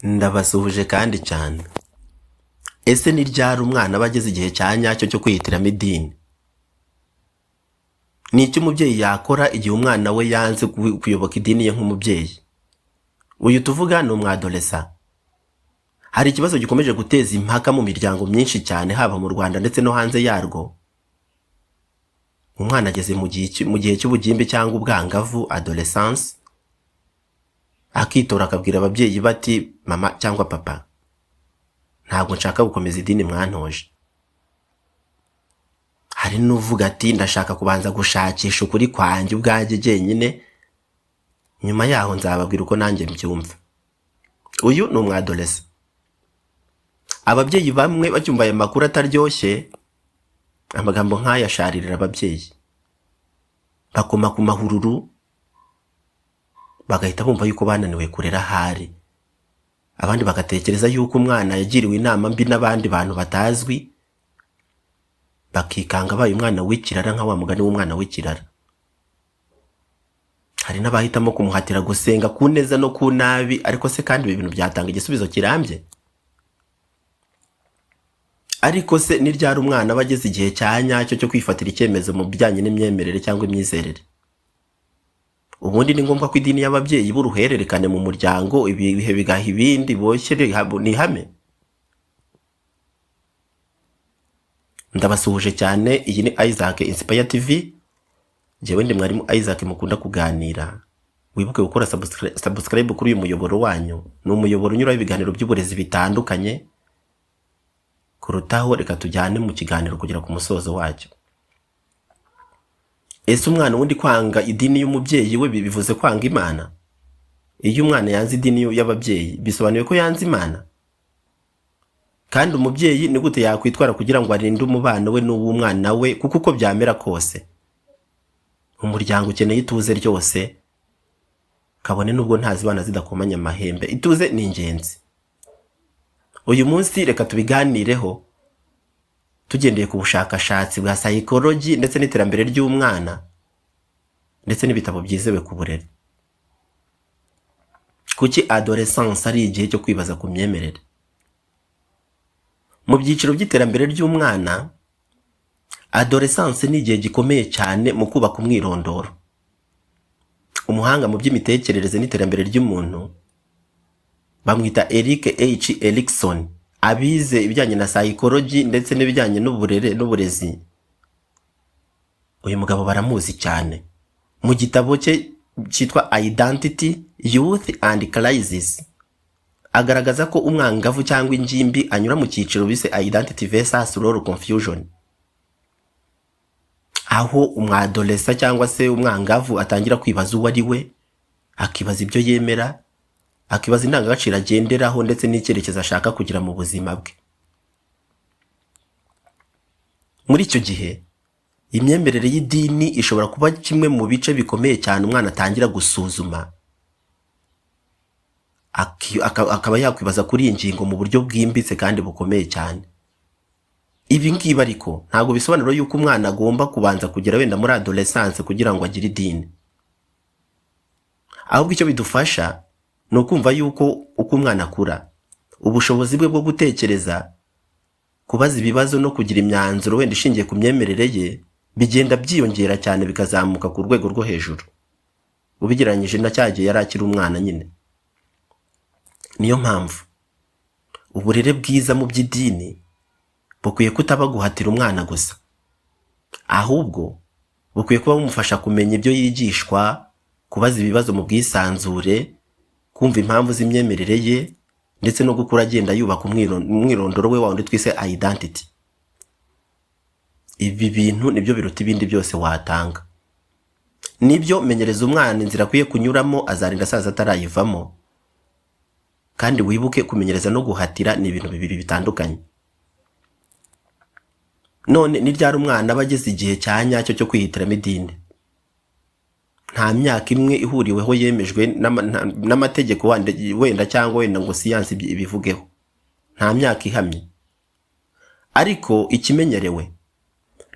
Ndabasuhuje kandi cyane. Ese ni ryari umwana aba ageze igihe cya nyacyo cyo kwihitiramo idini? Ni iki umubyeyi yakora igihe umwana we yanze kuyoboka idini ye nk'umubyeyi? Uyu tuvuga ni umwadolesa. Hari ikibazo gikomeje guteza impaka mu miryango myinshi cyane, haba mu Rwanda ndetse no hanze yarwo. Umwana ageze mu gihe cy'ubugimbi cyangwa ubwangavu, adolescence, akitora akabwira ababyeyi bati: "Mama cyangwa papa, ntabwo nshaka gukomeza idini mwantoje." Hari n'uvuga ati: "Ndashaka kubanza gushakisha ukuri kwanjye ubwanjye jyenyine, nyuma yaho nzababwira uko nanjye mbyumva." Uyu ni umwadolesa. Ababyeyi bamwe bacyumva aya makuru ataryoshye, amagambo nk'aya asharirira ababyeyi, bakoma ku mahururu, bagahita bumva yuko bananiwe kurera ahari. Abandi bagatekereza yuko umwana yagiriwe inama mbi n'abandi bantu batazwi, bakikanga abaye umwana w'ikirara, nka wa mugani w'umwana w'ikirara. Hari n'abahitamo kumuhatira gusenga ku neza no ku nabi. Ariko se kandi ibi bintu byatanga igisubizo kirambye? Ariko se ni ryari umwana aba ageze igihe cya nyacyo cyo kwifatira icyemezo mu bijyanye n'imyemerere cyangwa imyizerere? Ubundi ni ngombwa ko idini y'ababyeyi b'uruhererekane mu muryango, ibihe bigaha ibindi, boshye ni ihame? Ndabasuhuje cyane. Iyi ni Isaac Inspire TV. Njyewe ndi mwarimu Isaac mukunda kuganira. Wibuke gukora subscribe kuri uyu muyoboro wanyu. Ni umuyoboro unyuraho ibiganiro by'uburezi bitandukanye. Kurutaho, reka tujyane mu kiganiro kugera ku musozo wacyo. Ese umwana ubundi kwanga idini y'umubyeyi we bivuze kwanga Imana? Iyo umwana yanze idini y'ababyeyi, bisobanuye ko yanze Imana? Kandi umubyeyi ni gute yakwitwara kugira ngo arinde umubano we n'uw'umwana we? Kuko uko byamera kose, umuryango ukeneye ituze ryose, kabone n'ubwo ntazibana zidakomanya amahembe. Ituze ni ingenzi. Uyu munsi reka tubiganireho tugendeye ku bushakashatsi bwa psychology ndetse n'iterambere ry'umwana, ndetse n'ibitabo byizewe ku burere. Kuki adolescence ari igihe cyo kwibaza ku myemerere? Mu byiciro by'iterambere ry'umwana, adolescence ni igihe gikomeye cyane mu kubaka umwirondoro. Umuhanga mu by'imitekerereze n'iterambere ry'umuntu bamwita Eric H Erikson. Abize ibijyanye na psychology ndetse n'ibijyanye n'uburere n'uburezi, uyu mugabo baramuzi cyane. Mu gitabo cye cyitwa Identity, Youth and Crisis, agaragaza ko umwangavu cyangwa ingimbi anyura mu cyiciro bise identity versus role confusion, aho umwadolesa cyangwa se umwangavu atangira kwibaza uwo ari we, akibaza ibyo yemera, akibaza indangagaciro agenderaho ndetse n'icyerekezo ashaka kugira mu buzima bwe. Muri icyo gihe, imyemerere y'idini ishobora kuba kimwe mu bice bikomeye cyane umwana atangira gusuzuma, akaba yakwibaza kuri iyi ngingo mu buryo bwimbitse kandi bukomeye cyane. Ibi ngibi ariko ntabwo bisobanura yuko umwana agomba kubanza kugera wenda muri adolescence kugira ngo agire idini. Ahubwo icyo bidufasha ni ukumva yuko uko umwana akura, ubushobozi bwe bwo gutekereza, kubaza ibibazo no kugira imyanzuro wenda ishingiye ku myemerere ye bigenda byiyongera cyane, bikazamuka ku rwego rwo hejuru ubigereranyije na cya gihe yari akiri umwana nyine. Niyo mpamvu uburere bwiza mu by'idini bukwiye kutaba guhatira umwana gusa, ahubwo bukwiye kuba bumufasha kumenya ibyo yigishwa, kubaza ibibazo mu bwisanzure, kumva impamvu z'imyemerere ye, ndetse no gukura agenda yubaka umwirondoro we, wa wundi twise identity. Ibi bintu nibyo biruta ibindi byose watanga. Nibyo, menyereza umwana inzira akwiye kunyuramo, azarinda asaza atarayivamo. Kandi wibuke, kumenyereza no guhatira ni ibintu bibiri bitandukanye. None ni ryari umwana aba ageze igihe cya nyacyo cyo kwihitiramo idini? Nta myaka imwe ihuriweho yemejwe n'amategeko wenda cyangwa wenda ngo siyansi ibivugeho. Nta myaka ihamye. Ariko ikimenyerewe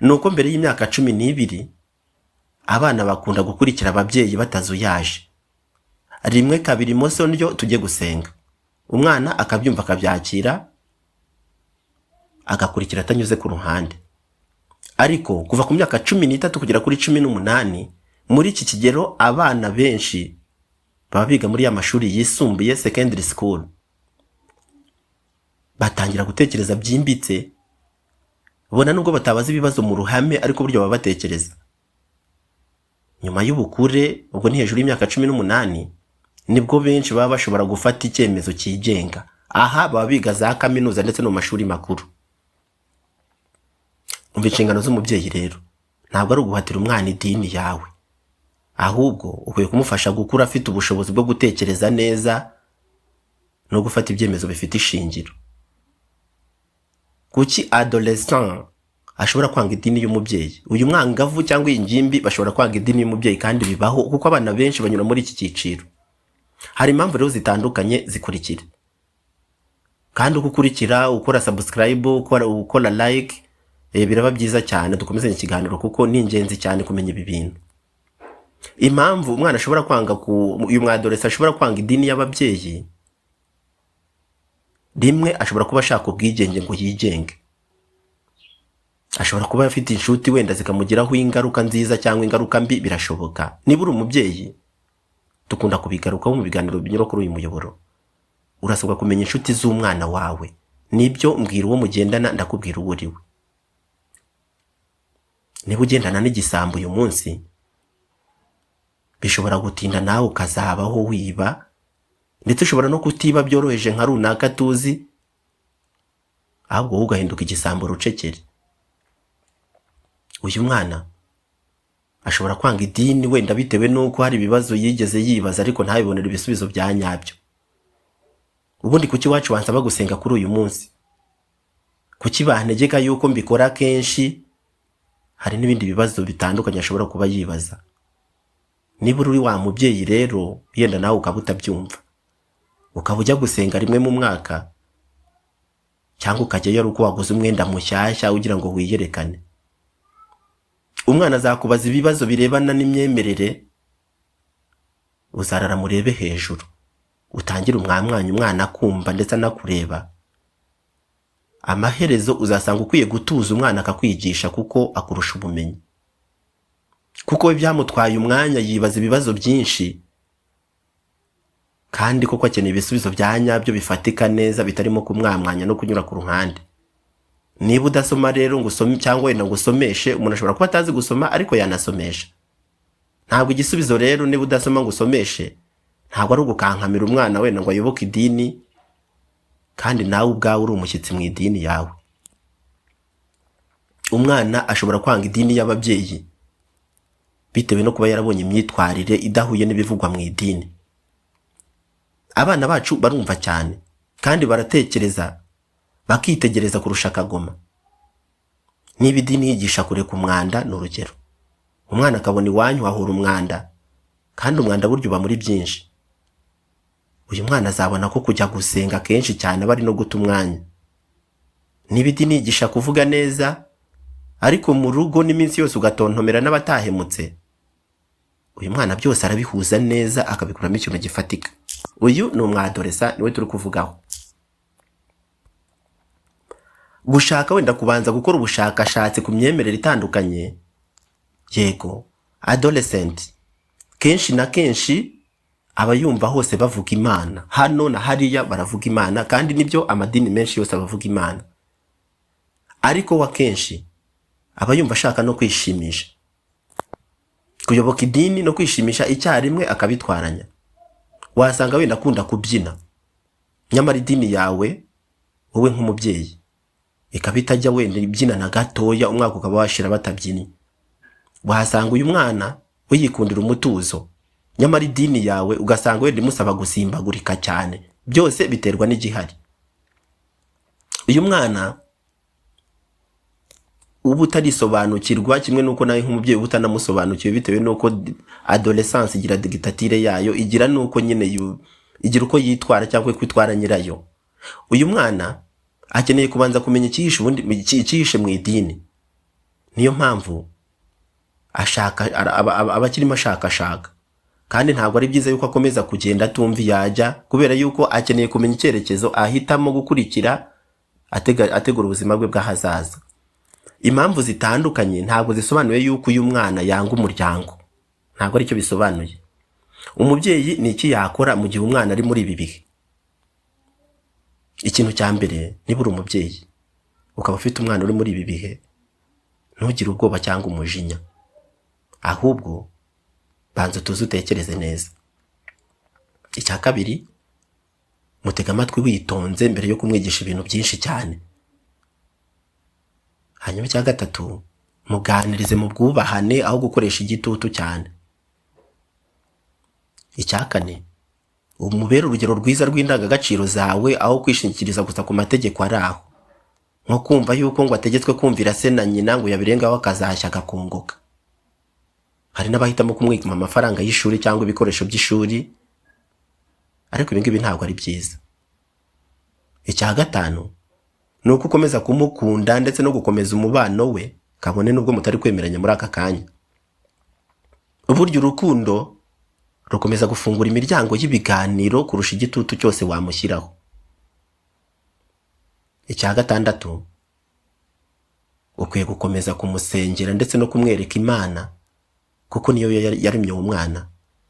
ni uko mbere y'imyaka 12 abana bakunda gukurikira ababyeyi batazuyaje. Rimwe, kabiri, imoso, ndyo, tujye gusenga. Umwana akabyumva, akabyakira, agakurikira atanyuze ku ruhande. Ariko kuva ku myaka 13 kugera kuri 18, muri iki kigero abana benshi baba biga muri ya mashuri yisumbuye, secondary school, batangira gutekereza byimbitse. Bona nubwo batabaza ibibazo mu ruhame, ariko buryo baba batekereza. Nyuma y'ubukure, ubwo ni hejuru y'imyaka 18, nibwo benshi baba bashobora gufata icyemezo cyigenga. Aha baba biga za kaminuza ndetse no mu mashuri makuru. Umva, inshingano z'umubyeyi rero ntabwo ari uguhatira umwana idini yawe, ahubwo ukwiye kumufasha gukura afite ubushobozi bwo gutekereza neza no gufata ibyemezo bifite ishingiro. Kuki adolescent ashobora kwanga idini y'umubyeyi? Uyu mwangavu cyangwa iyi ngimbi bashobora kwanga idini y'umubyeyi, kandi bibaho kuko abana benshi banyura muri iki cyiciro. Hari impamvu rero zitandukanye zikurikira, kandi uko ukurikira, ukora subscribe, ukora like, biraba byiza cyane. Dukomezanye ikiganiro kuko ni ingenzi cyane kumenya ibi bintu. Impamvu umwana ashobora kwanga ku uyu mwadolescent ashobora kwanga idini y'ababyeyi: rimwe, ashobora kuba ashaka ubwigenge ngo yigenge. Ashobora kuba afite inshuti wenda zikamugiraho ingaruka nziza cyangwa ingaruka mbi, birashoboka. Niba uri umubyeyi, dukunda kubigarukaho mu biganiro binyura kuri uyu muyoboro, urasabwa kumenya inshuti z'umwana wawe. Nibyo, mbwira uwo mugendana ndakubwira uwo uri we. Niba ugendana n'igisambo uyu munsi, bishobora gutinda nawe ukazabaho wiba, ndetse ushobora no kutiba byoroheje nka runaka tuzi, ahubwo wowe ugahinduka igisambo rucekere. Uyu mwana ashobora kwanga idini wenda bitewe n'uko hari ibibazo yigeze yibaza ariko ntabibonere ibisubizo bya nyabyo. Ubundi kuki iwacu bansaba gusenga kuri uyu munsi? Kuki bantegeka yuko mbikora kenshi? Hari n'ibindi bibazo bitandukanye ashobora kuba yibaza. Niba uri wa mubyeyi rero, yenda nawe ukaba utabyumva, ukaba ujya gusenga rimwe mu mwaka, cyangwa ukajyayo ari uko waguze umwenda mushyashya ugira ngo wiyerekane, umwana azakubaza ibibazo birebana n'imyemerere, uzarara murebe hejuru, utangire umwamwanya umwana akumva ndetse anakureba. Amaherezo uzasanga ukwiye gutuza umwana akakwigisha, kuko akurusha ubumenyi, kuko we byamutwaye umwanya, yibaza ibibazo byinshi, kandi koko akeneye ibisubizo bya nyabyo bifatika neza, bitarimo kumwamwanya no kunyura ku ruhande. Niba udasoma rero ngo usome, cyangwa wenda ngo usomeshe, umuntu ashobora kuba atazi gusoma ariko yanasomesha. Ntabwo igisubizo rero, niba udasoma ngo usomeshe, ntabwo ari ugukankamira umwana wenda ngo ayoboke idini, kandi nawe ubwawe uri umushyitsi mu idini yawe. Umwana ashobora kwanga idini y'ababyeyi bitewe no kuba yarabonye imyitwarire idahuye n'ibivugwa mu idini. Abana bacu barumva cyane kandi baratekereza, bakitegereza kurusha akagoma. Niba idini yigisha kureka umwanda, ni urugero, umwana akabona iwanyu hahora umwanda, kandi umwanda burya uba muri byinshi, uyu mwana azabona ko kujya gusenga kenshi cyane aba ari no guta umwanya. Niba idini yigisha kuvuga neza, ariko mu rugo n'iminsi yose ugatontomera n'abatahemutse, uyu mwana byose arabihuza neza akabikuramo ikintu gifatika. Uyu ni umwadolescent, niwe turi kuvugaho. Gushaka wenda kubanza gukora ubushakashatsi ku myemerere itandukanye. Yego, adolescent kenshi na kenshi aba yumva hose bavuga Imana, hano na hariya baravuga Imana, kandi nibyo, amadini menshi yose abavuga Imana, ariko we akenshi aba yumva ashaka no kwishimisha, kuyoboka idini no kwishimisha icyarimwe akabitwaranya. Wasanga wenda akunda kubyina, nyamara idini yawe wowe nk'umubyeyi ikaba itajya wenda ibyina na gatoya, umwaka ukaba washira batabyinnye. Wahasanga uyu mwana we yikundira umutuzo, nyamara idini yawe ugasanga wenda imusaba gusimbagurika cyane. Byose biterwa n'igihari. Uyu mwana uba utarisobanukirwa, kimwe n'uko nawe nk'umubyeyi uba utanamusobanukiwe, bitewe n'uko adolescence igira dictature yayo, igira n'uko nyine igira uko yitwara cyangwa kwitwara nyirayo. Uyu mwana akeneye kubanza kumenya icyihishe ubundi, icyihishe mu idini. Niyo mpamvu ashaka aba akirimo ashakashaka. Kandi ntabwo ari byiza yuko akomeza kugenda atumva iyo ajya, kubera yuko akeneye kumenya icyerekezo ahitamo gukurikira ategura ubuzima bwe bw'ahazaza. Impamvu zitandukanye ntabwo zisobanuye yuko uyu mwana yanga umuryango, ntabwo aricyo bisobanuye. Umubyeyi ni iki yakora mu gihe umwana ari muri ibi bihe? Ikintu cya mbere, niba uri umubyeyi ukaba ufite umwana uri muri ibi bihe, ntugire ubwoba cyangwa umujinya, ahubwo banza utuze utekereze neza. Icya kabiri, mutega amatwi witonze mbere yo kumwigisha ibintu byinshi cyane. Hanyuma icya gatatu, muganirize mu bwubahane aho gukoresha igitutu cyane. Icya kane, umubere urugero rwiza rw'indangagaciro zawe aho kwishingikiriza gusa ku mategeko ari aho, nko kumva yuko ngo ategetswe kumvira se na nyina, ngo yabirengaho akazashya agakunguka. Hari n'abahitamo kumwima amafaranga y'ishuri cyangwa ibikoresho by'ishuri, ariko ibi ngibi ntabwo ari byiza. Icya gatanu ni uko ukomeza kumukunda ndetse no gukomeza umubano we, kabone n'ubwo mutari kwemeranya muri aka kanya. Burya urukundo rukomeza gufungura imiryango y'ibiganiro kurusha igitutu cyose wamushyiraho. Icya gatandatu, ukwiye gukomeza kumusengera ndetse no kumwereka Imana, kuko niyo yaremye uwo mwana,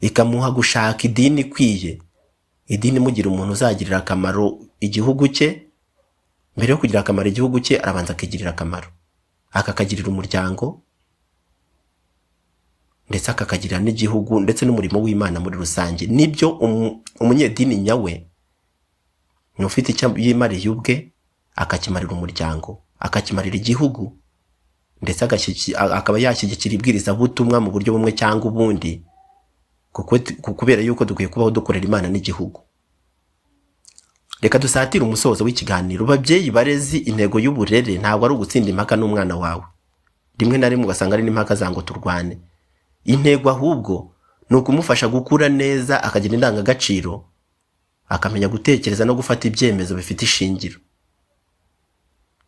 ikamuha gushaka idini ikwiye, idini imugira umuntu uzagirira akamaro igihugu cye. Mbere yo kugira akamaro igihugu cye, arabanza akigirira akamaro, akakagirira umuryango, ndetse akakagirira n'igihugu ndetse n'umurimo w'Imana muri rusange. Nibyo umunyedini nyawe ni ufite icyo yimariye ubwe, akakimarira umuryango, akakimarira igihugu, ndetse akaba yashyigikira ibwirizabutumwa mu buryo bumwe cyangwa ubundi, kubera yuko dukwiye kubaho dukorera Imana n'igihugu. Reka dusatire umusozo w'ikiganiro. Babyeyi, barezi, intego y'uburere ntabwo ari ugutsinda impaka n'umwana wawe, rimwe na rimwe ugasanga ari n'impaka za ngo turwane. Intego ahubwo ni ukumufasha gukura neza, akagira indangagaciro, akamenya gutekereza no gufata ibyemezo bifite ishingiro.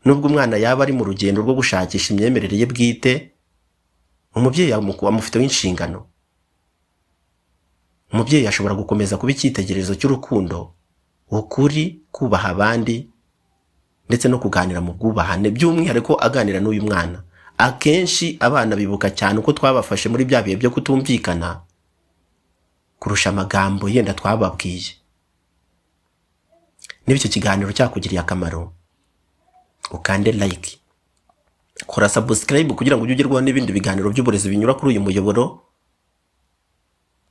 Nubwo umwana yaba ari mu rugendo rwo gushakisha imyemerere ye bwite, umubyeyi amufiteho inshingano. Umubyeyi ashobora gukomeza kuba icyitegererezo cy'urukundo, ukuri, kubaha abandi, ndetse no kuganira mu bwubahane, by'umwihariko aganira n'uyu mwana. Akenshi abana bibuka cyane uko twabafashe muri bya bihe byo kutumvikana kurusha amagambo yenda twababwiye. Niba icyo kiganiro cyakugiriye akamaro, ukande like, kora subscribe kugira ngo ujye ugerwaho n'ibindi biganiro by'uburezi binyura kuri uyu muyoboro.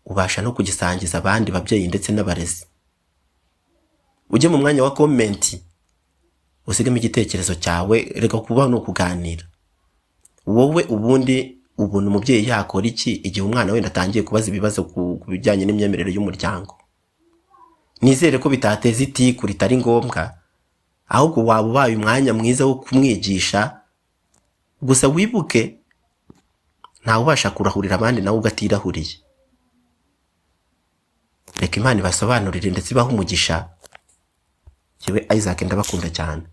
Ubasha no kugisangiza abandi babyeyi ndetse n'abarezi. Ujye mu mwanya wa comment usigemo igitekerezo cyawe. Reka kubaho ni ukuganira. Wowe ubundi ubona umubyeyi yakora iki igihe umwana wenda atangiye kubaza ibibazo ku bijyanye n'imyemerere y'umuryango? Nizere ko bitateza itiku ritari ngombwa, ahubwo waba ubaye umwanya mwiza wo kumwigisha. Gusa wibuke, ntawe ubasha kurahurira abandi nawe ubwo atirahuriye. Reka Imana ibasobanurire ndetse ibahe umugisha. Jyewe Isaac ndabakunda cyane.